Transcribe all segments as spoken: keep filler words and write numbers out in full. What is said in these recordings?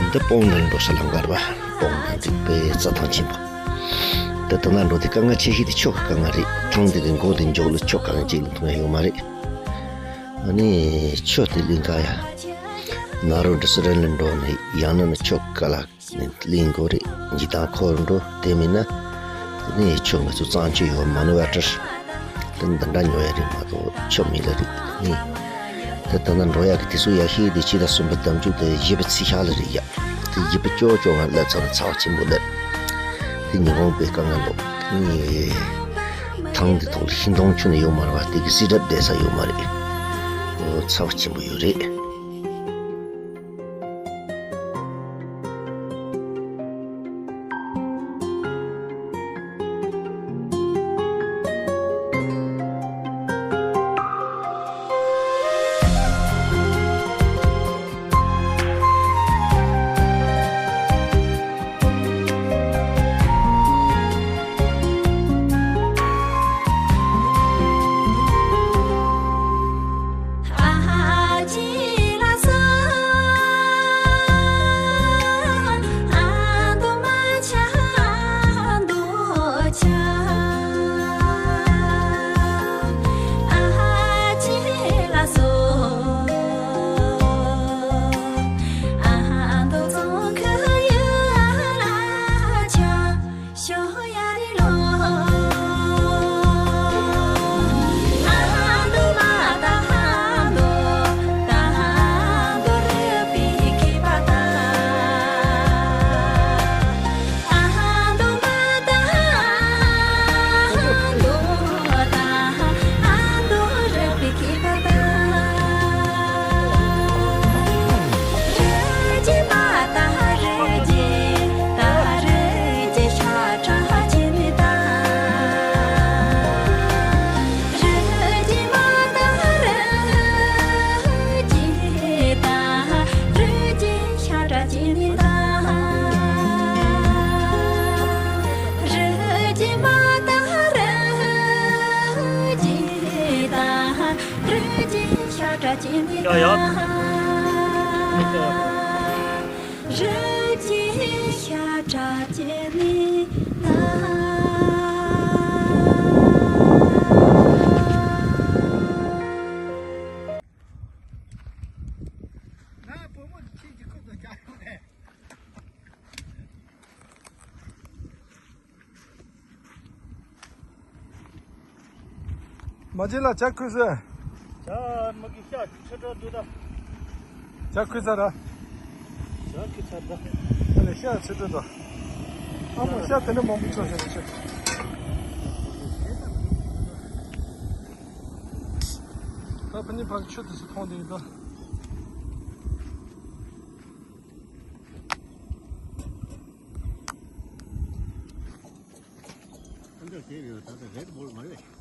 འདི་སྤང་ལ་འགྲོ་ས་ལམ་ཁ་རེད་པ། སྤང་ལ་འདི་དཔེ་རྩྭ་ཐང་ཆེན་པོ། འདི་ལྟ་ན་འགྲོ་དེ་དཀའ་ངལ་ཆེ་ཤོས་དེ་ཆུ་གི་དཀའ་ངལ་རེད། ཐང་འདི་གི་མགོ་དེ་མགྱོགས་ལ་ཆུ་གང་ཅིག་ལ་མཐོང་ཡ་ཡོད་མ་རེད། ཨ་ནི་ཆུ་དེ་ལིང་ག་ཡ། ན་རོ་འདྲ་སི་རན་ལ་འགྲོ་ནས་ཡང་ན་ནི་ཆུ་ག་ལ། ནས་གླིང་སྐོར་རེད། འཇིག་དང་འཁོར་འགྲོ་དེ་མིན་ན། དེ་ནས་ཆུ་ང་ཚོ་གཙང་ཆུ་ཡོད་མ་ནུ་བ་ཏྲར། དེ་འདི་འདྲ་ཉོ་ཡ་རེད་མ་གཏོགས་ཆུ་མི་ལ་རེད་ནི། དེ་ལྟ་ན་འགྲོ་ཡ་གི་དུས་ཚོད་ཡ་ཤེས་དེ་ཕྱི་ཟླ་གསུམ་པ་ཟླ་མཇུག་དེ་བཞི་པ་ཚེས་ཤར་ལ་རེད་ཡ། དེ་བཞི་པ་ཅོ་ཅོ་ང་སླེབས་ཚར་ན་ཚ་བ་ཆེན་པོ་སླེབས། དེ་ཉི་ཧོང་པའི་དཀའ་ངལ་འདུག་ནི། ཐང་འདི་ཐོག་ལ་ཤིང་སྡོང་ཆུ་ནི་ཡོད་མ་རེད་བ། དེ་གི་སི་རབ་བསྡད་ས་ཡོད་མ་རེད། འོ་ཚ་བ་ཆེན་པོ་ཡོད་རེད། ཡ་ཡ། མ་བྱེད་ལ་ཇ་ཁུ་ཟེར། ཇ་མ་གི་ཤ་ཆུ་འགྲོ་འདུག་ད། ཇ་ཁུ་ཟ་ར། ཇ་ཁུ་ཟ་ད། ཨ་ལེ་ཤ་ཆུ་འགྲོ་ད། ཨ་མོ་ཤ་དེ་འདྲ་མང་པོ་བཙོང་ཤ་ཆུ། ད་ཕ་ནི་ཕ་གི་ཆུ་དེ་ཚོ་མཐོང་དེ་ཡིན་ད།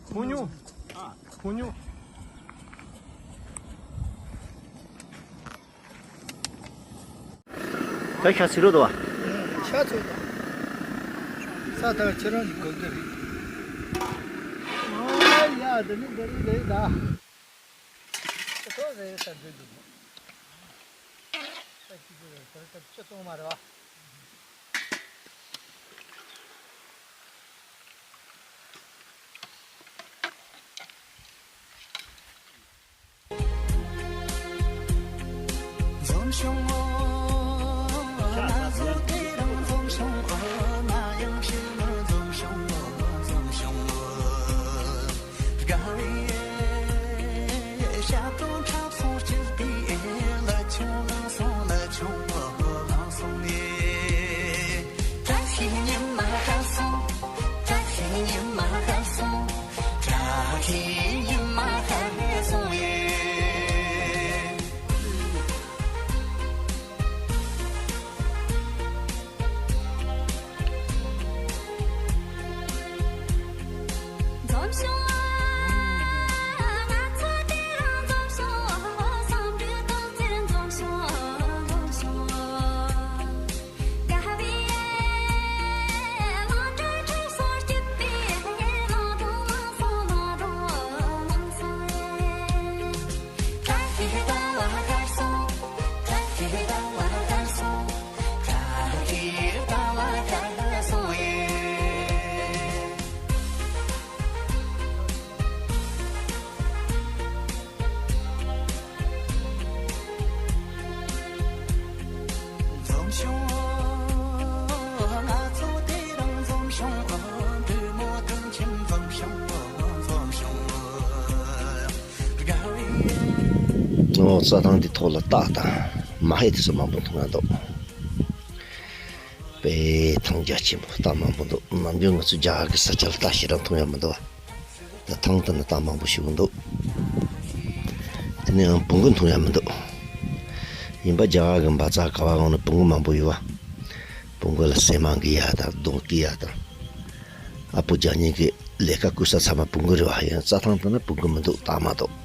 ཁོང་ཉོ། ཨ། ཁོང་ཉོ། ད་ཤ་ཚིལ་རོ་དོ་བ། ཤ་ཚོད་དང་། ས་ཐག་ཁྱེད་རང་གི་གོ་གི་རེད། ཨ་ཡ་དེ་ནི་འདི་རིགས་རེད་ད། ཁོ་རེད་ས་འདྲི་འདུག་ས་གཅིག་པུ་རེད་ས་ཐག་ཆུ་གཏོང་མ་རེད་བ། ཨོ། རྩྭ་ཐང་འདི་ཐོག་ལ་སྟག་དང་མ་ཧེ་དེ་ཚོ་མང་པོ་མཐོང་ཡ་འདུག་དཔེ་ཐང་རྒྱ་ཆེན་པོ་སྟག་མང་པོ་འདུག་ནམ་རྒྱུན་ང་ཚོ་རྒྱ་གར་གྱི་ས་ཆ་ལ་སྟག་ཞེ་དྲག་མཐོང་ཡ་མི་འདུག་ད་ཐང་དེ་ན་སྟག་མང་པོ་ཞིག་འདུག་དེ་ནས་ཡང་བོང་གུ་མཐོང་ཡ་མི་འདུག་ཡིན་པ་རྒྱ་གར་གྱི་འབའ་རྩ་ག་བ་གང་ན་བོང་གུ་མང་པོ་ཡོད་པ། བོང་གུ་ལ་ཟས་མང་གི་ཡ་དང་རྡོ་སྐྱེ་ཡ་དང་། ཨ་པོ་རྒྱག་མཁན་གྱི་ལས་ཀ་བསྐུལ་ས་ཚང་མ་བོང་གུ་རེད་པ། ཡང་རྩྭ་ཐང་དེ་ན་བོང་གུ་མི་འདུག་སྟག་མ་གཏོགས།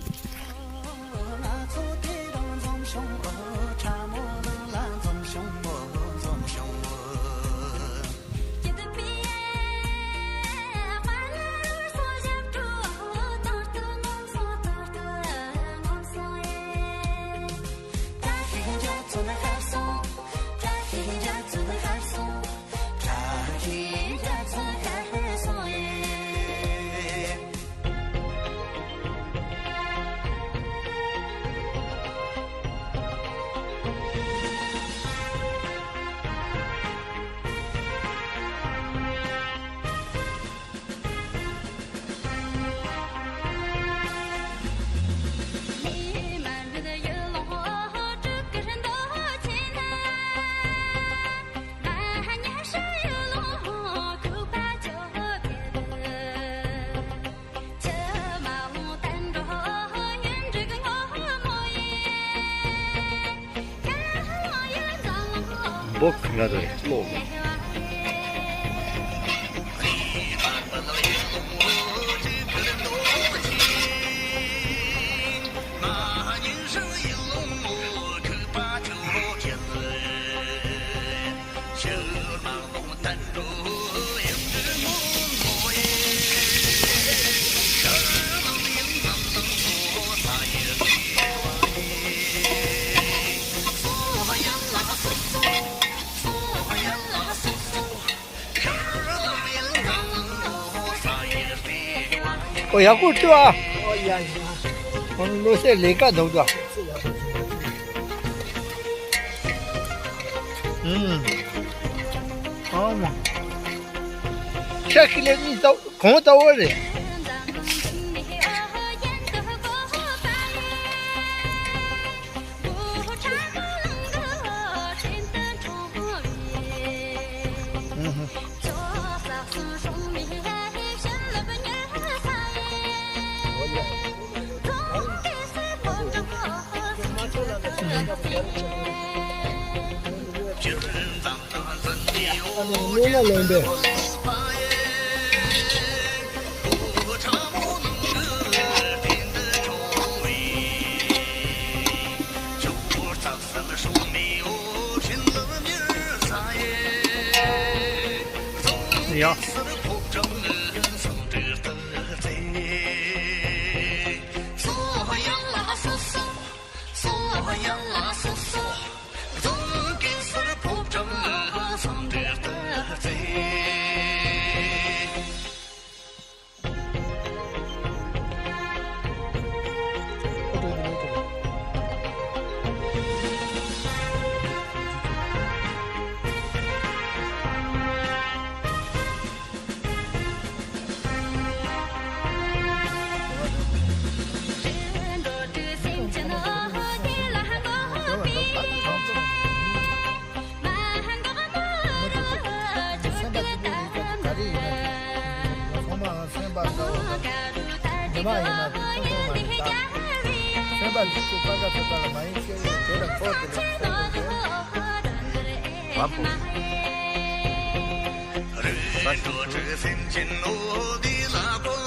འབོ་གང་ག་དང་ལོ། ཨོ་ཡག་པོ་བྲིས་ཨ། ཨོ་ཡ་ཡ། ཨོ་ལོ་སེ་ལས་ཀ་འདུག་ད། ཨུམ། ཨོ་མ། ཤ་ཁི་ལེ་ནི་ཏོ། གང་ལྟ་བུ་རེད། ཨ་ནི་སྨྱུང་གནས་ལེན་པས། ཡ། མ་ཡིན་ན་དེ་ཚོ་ཚོ་མ་ཡིན་ད། སེམས་པ་ལུས་ཤུགས་པ་ཀ་ཚོ་པ་ལ་མ་ཡིན་ཤེས་ཡོད་དེ་ལ་ཁོ་དེ་ལ་ཁོ་དེ་ལ། བ་ཕོ། རེད་འགྲོ་དྲུག་སེམས་ཅན་ནོ་དེ་ལ་ཁོ།